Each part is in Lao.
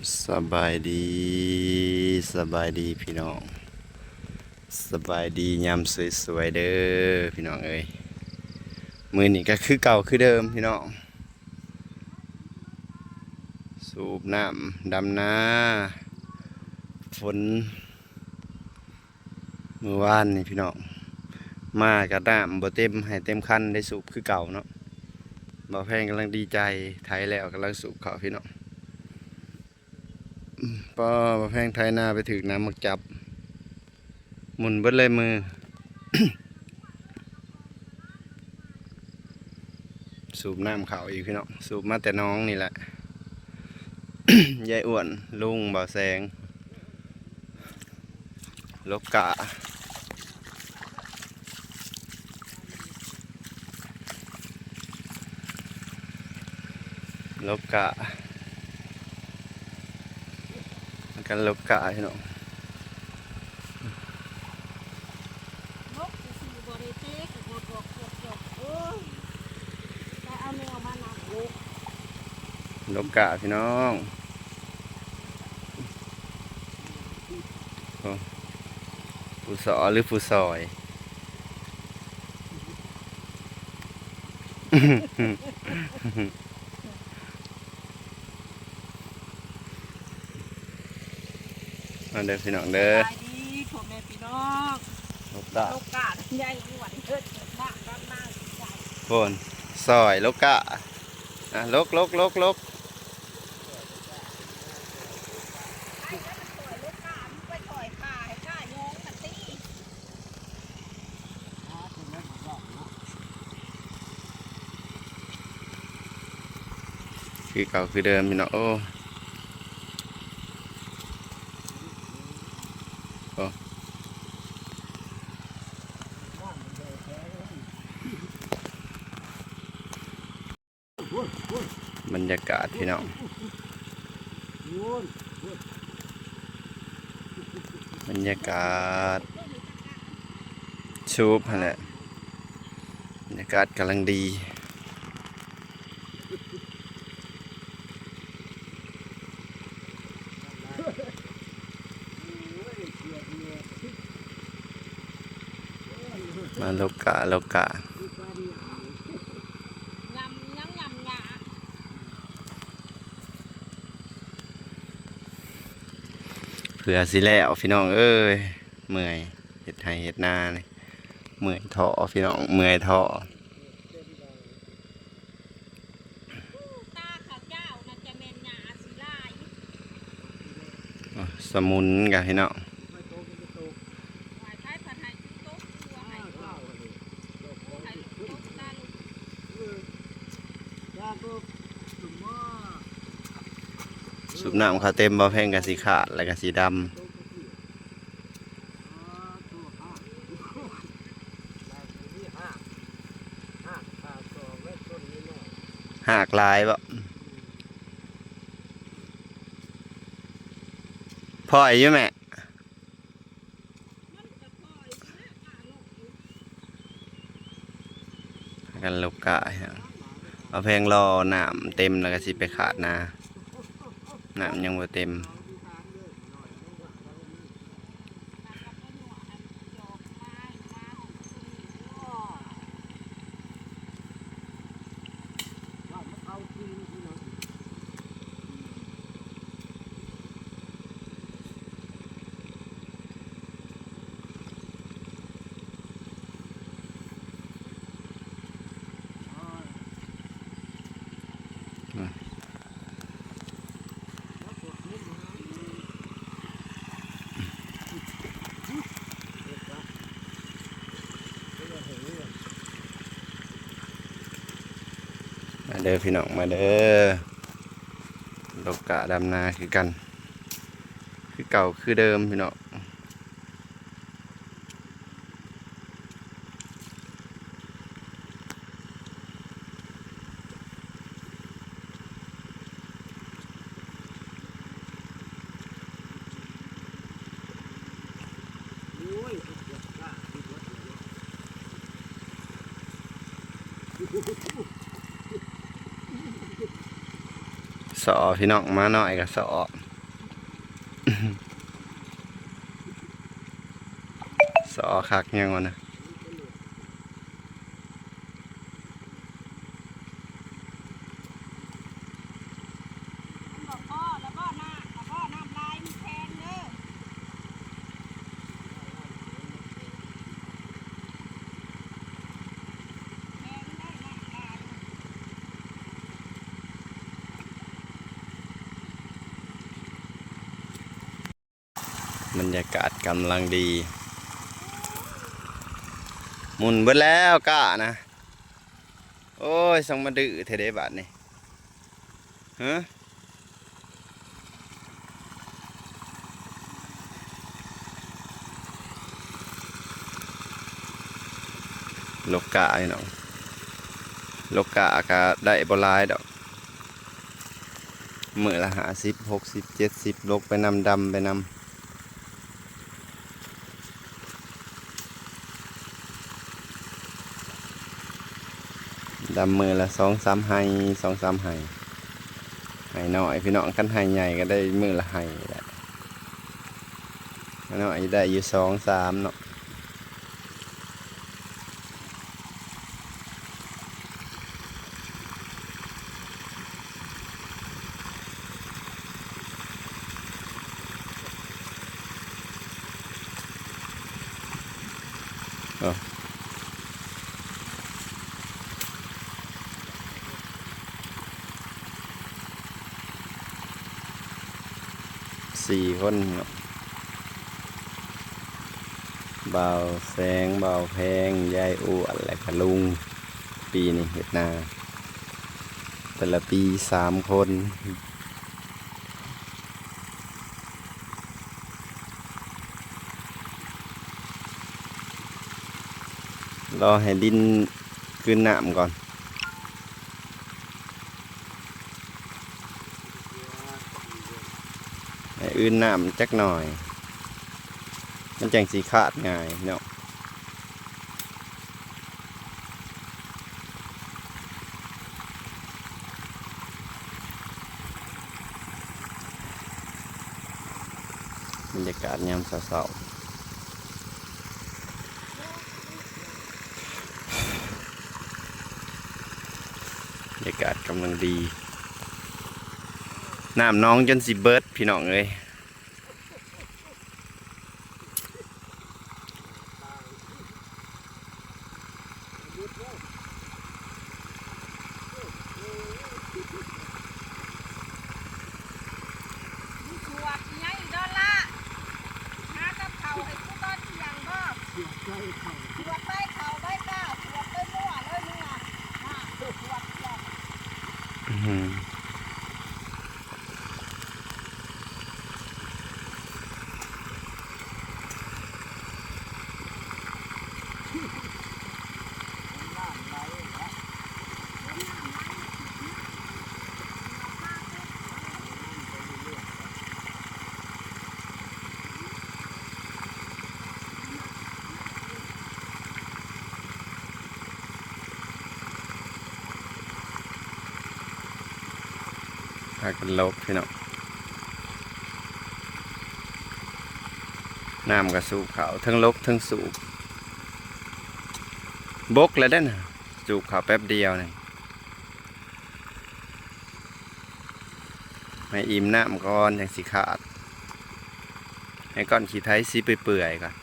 ສະບາຍດີ ສະບາຍດີພີ່ນ້ອງ ສະບາຍດີຍາມສວຍໆເດີພີ່ນ້ອງເອີຍ. ມື້ນີ້ກໍຄືເກົ່າຄືເດີມພີ່ນ້ອງ ສູບນ້ຳດຳນາ ຝົນ ມື້ວານນີ້ພີ່ນ້ອງ ມາກໍນ້ຳບໍ່ເຕັມໄຮ່ເຕັມຄັນ ໄດ້ສູບຄືເກົ່າເນາະ. ບ່າວແພງກຳລັງດີໃຈ ໄຖແລ້ວກຳລັງສູບເຂົ້າພີ່ນ້ອງ. ປ້າ ບ່າວແພງໄຖນາໄປຖືກນ້ຳໝາກຈັບ ໝຸ່ນເບິດເລີຍມື. ສູບນ້ຳເຂົ້າອີກພີ່ນ້ອງ ສູບມາແຕ່ໜອງນີ້ແຫຼະ. ຍາຍອ້ວນ ລຸງ ບ່າວແສງ ຫຼົກກ້າ ຫຼົກກ້າ ພາກັນຫຼົກກ້າພີ່ນ້ອງ. ຫຼົກຊື່ໆ ບໍ່ໄດ້ເຕະ ກໍບໍ່ບອກ ໂອ້ຍ ໄປເອົາແນວມານຳ ຫຼົກກ້າພີ່ນ້ອງ. ໂອ້ ຜູ້ສໍ້ຫຼືຜູ້ຊ່ອຍ? ມາເດີພີ່ນ້ອງເດີ ສະບາຍດີພໍ່ແມ່ພີ່ນ້ອງ. ຫຼົກກ້າ ຫຼົກກ້າ ຍາຍອ້ວນເດີ ມາດຳນາ. ໂອ້ນ ຊ່ອຍຫຼົກກ້າ ອ່ະ ຫຼົກ ຫຼົກ ຫຼົກ ຫຼົກ. ຄືເກົ່າຄືເດີມພີ່ນ້ອງ ໂອ້ ໂອ້. ບັນຍາກາດພີ່ນ້ອງ ບັນຍາກາດສູບຫັ້ນແຫຼະ ບັນຍາກາດກຳລັງດີ. ມາຫຼົກກ້າ ຫຼົກກ້າ ເພື່ອຊິແລ້ວພີ່ນ້ອງເອີຍ ເມື່ອຍ ເຮັດໄຮ່ເຮັດນານີ້ ເມື່ອຍທໍ້ພີ່ນ້ອງ ເມື່ອຍທໍ້. ຕາຂະເຈົ້ານະຈະແມ່ນຫຍ້າຊິຫຼາຍ ສະໝຸນກະພີ່ນ້ອງ ສູບນ້ຳເຂົ້າເຕັມ ບໍ່ແພງກະຊິຂາດ ແລ້ວກະຊິດຳ. ຮາກຫຼາຍບໍ່? ພໍ້ຢູ່ແມ່? ພາກັນຫຼົກກ້າ ເອົາແພງລໍນ້ຳເຕັມແລ້ວກະຊິໄປຂາດນາ ນ້ຳຍັງບໍ່ເຕັມ. ມາເດີພີ່ນ້ອງ ມາເດີ ຫຼົກກ້າດຳນາຄືກັນ ຄືເກົ່າຄືເດີມພີ່ນ້ອງ. ສໍ້ພີ່ນ້ອງ ໝານ້ອຍກໍສໍ້. ສອຄັກຫຍັງວະນະ. ບັນຍາກາດກຳລັງດີ ໝຸ່ນເບິດແລ້ວກ້ານະ. ໂອ້ຍ ຊ່າງມາດື້ແທ້ເດ້ບາດນີ້. ຮະ ຫຼົກກ້າພີ່ນ້ອງ ຫຼົກກ້າກະໄດ້ບໍ່ຫຼາຍດອກ ມື້ລະຫ້າສິບ ຫົກສິບ ເຈັດສິບ ຫຼົກໄປນຳ ດຳໄປນຳ. ດຳມື້ລະສອງສາມໄຮ່ ສອງສາມໄຮ່ ໄຮ່ນ້ອຍພີ່ນ້ອງ ຄັນໄຮ່ໃຫຍ່ກະໄດ້ມື້ລະໄຮ່ແຫຼະ ໄຮ່ນ້ອຍໄດ້ຢູ່ສອງສາມເນາະ. ສີ່ຄົນເນາະ ບ່າວແສງ ບ່າວແພງ ຍາຍອ້ວນ ແລະກະລຸງ. ປີນີ້ເຮັດນາແຕ່ລະປີສາມຄົນ. ລໍໃຫ້ດິນກືນນ້ຳກ່ອນ ໃຫ້ອື່ນນ້ຳຈັກໜ່ອຍ ມັນຈັ່ງຊິຂາດງ່າຍເນາະ. ບັນຍາກາດຍາມເຊົ້າໆ ບັນຍາກາດກຳລັງດີ ນ້ຳໜອງຈົນຊິເບິດພີ່ນ້ອງເອີຍ. ມີຂວດໃຫຍ່ດອນລະ ຫາກັບເຂົ້າໃຫ້ກູຕອນທ່ຽງບໍ່? ຂວດໃສ່ເຂົ້າ ຂວດໃສ່ເຂົ້າ ໃບກາ ຂວດໃສ່ມົ້ວເລີຍ ເມື່ອ ຂວດໃສ່ ອື. ພາກັນຫຼົກພີ່ນ້ອງ ນ້ຳກະສູບເຂົ້າ ເທິງຫຼົກເທິງສູບ ບົກແລ້ວເດ້ນະ ສູບເຂົ້າແປັບດຽວນີ້ ໃຫ້ອີ່ມນ້ຳກ່ອນຈັ່ງຊິຂາດ ໃຫ້ກ້ອນຂີ້ໄຖຊິເປື່ອຍໆກ່ອນ.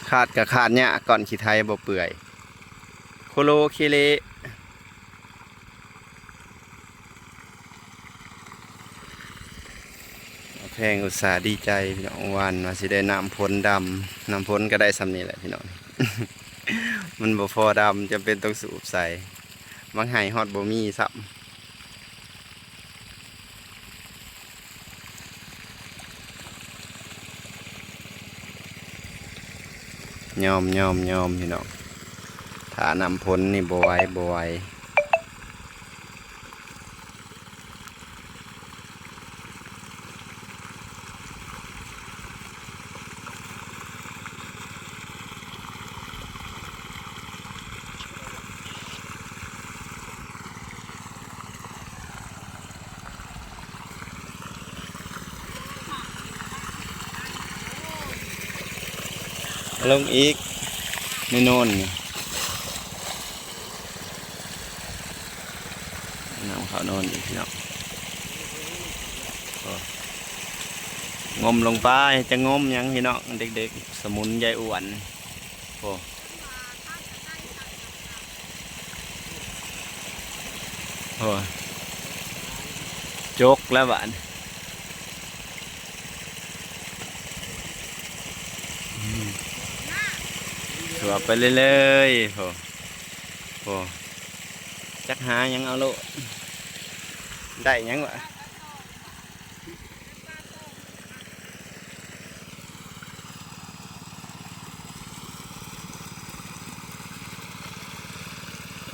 ຂາດກະຂາດຍາກ ກ້ອນຂີ້ໄຖບໍ່ເປື່ອຍ ໂຄໂລເຄເລ. ແພງອຸດສ່າດີໃຈພີ່ນ້ອງ ຫວ່ານວ່າຊິໄດ້ນ້ຳຝົນດຳ ນ້ຳຝົນກະໄດ້ຊ່ຳນີ້ແຫຼະພີ່ນ້ອງ ມັນບໍ່ພໍດຳ ຈຳເປັນຕ້ອງສູບໃສ່ ບາງໄຮ່ຮອດບໍ່ມີຊ້ຳ. ຍອມ ຍອມ ຍອມ ພີ່ນ້ອງ ຖ້ານ້ຳຝົນນີ້ບໍ່ໄຫວ ບໍ່ໄຫວ. ໂ ລົງອີກ ໃນໂນນນີ້ ນຳເຂົ້າໂນນອີກພີ່ນ້ອງ. ໂອ້ ງົມລົງໄປ. ຈະງົມຫຍັງພີ່ນ້ອງ ເດັກໆ ສະໝຸນຍາຍອ້ວນ. ໂອ້ ໂອ້ ຈົກແລ້ວບາດນີ້ ອືມ ສວບໄປເລື້ອຍໆ. ໂອ້ ໂອ້ ຈັກຫາຫຍັງເອົາໂລດ. ໄດ້ຫຍັງວະ?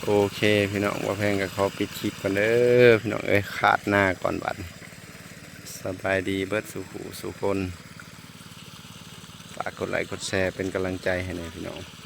ໂອເຄພີ່ນ້ອງ ບ່າວແພງກໍຂໍປິດຄລິບກ່ອນເດີພີ່ນ້ອງເອີຍ ຄາດນາກ່ອນບາດນີ້. ສະບາຍດີເບິດສູ່ຜູ້ສູ່ຄົນ ຝາກກົດໄລກົດແຊເປັນກຳລັງໃຈໃຫ້ແດ່ພີ່ນ້ອງ.